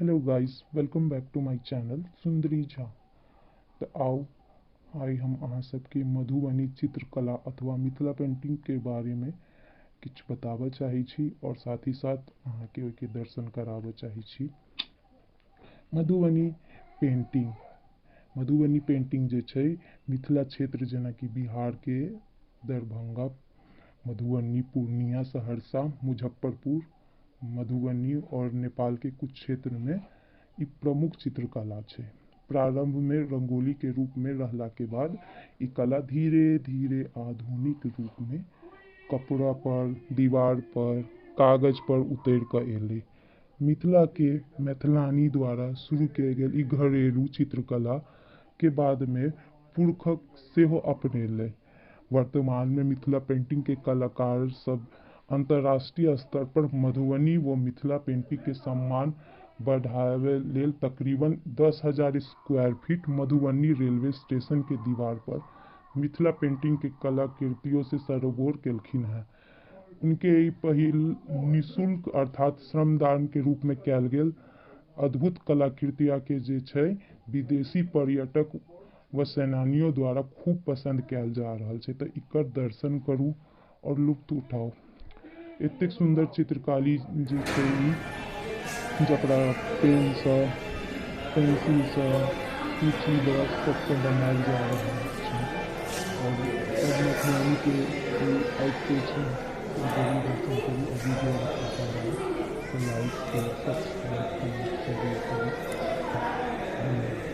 Hello guys, welcome back to my channel Sundari Jha. तऽ आउ आइ हम अहाँ सबके मधुबनी चित्रकला अथवा मिथिला पेंटिंग के बारे में किछु बताबऽ चाहै छी और साथ ही साथ अहाँके ओहिके दर्शन कराबऽ चाहै छी। मधुबनी पेंटिंग, मधुबनी पेंटिंग जे छै मिथिला क्षेत्र जेनाकि बिहार के दरभंगा, मधुबनी, पूर्णिया, सहरसा, मुजफ्फरपुर, मधुबनी और नेपाल के कुछ क्षेत्र में ई प्रमुख चित्रकला छै। प्रारंभ में रंगोली के रूप में रहला के बाद ई कला धीरे धीरे आधुनिक रूप में कपड़ा पर, दीवार पर, कागज पर उतर के एलै। मिथिला के मैथिलानी द्वारा शुरू कयल गेल ई घरेलू चित्रकला के बाद में पुरखक सेहो अपनेलै। वर्तमान में मिथिला पेंटिंग के कलाकार सब अंतर्राष्ट्रीय स्तर पर मधुबनी व मिथिला पेंटिंग के सम्मान बढ़ावे लेल तकरीबन 10,000 square feet Madhubani railway station के दीवार पर मिथिला पेंटिंग के कलाकृतियों से सरोबोर केलखिन हैं। उनके ई पहिल निःशुल्क अर्थात श्रमदान के रूप में कयल गेल अद्भुत कलाकृतिया के जे छै विदेशी पर्यटक व सेनानियों द्वारा खूब पसंद कयल जा रहल छै। तऽ एकर दर्शन करू और लुत्फ उठाउ। एतेक सुन्दर चित्रकारी जे छै ई, जकरा पेन सँ, पेंसिल सँ, कुची ब्रश सबसँ बनायल जा रहल छै और सब मैथिलानी के आबिते छै। जरूर दर्शन करू और वीडियो अगर पसंद आए तो लाइक करू, सब्सक्राइब करू, जरूर करू। धन्यवाद।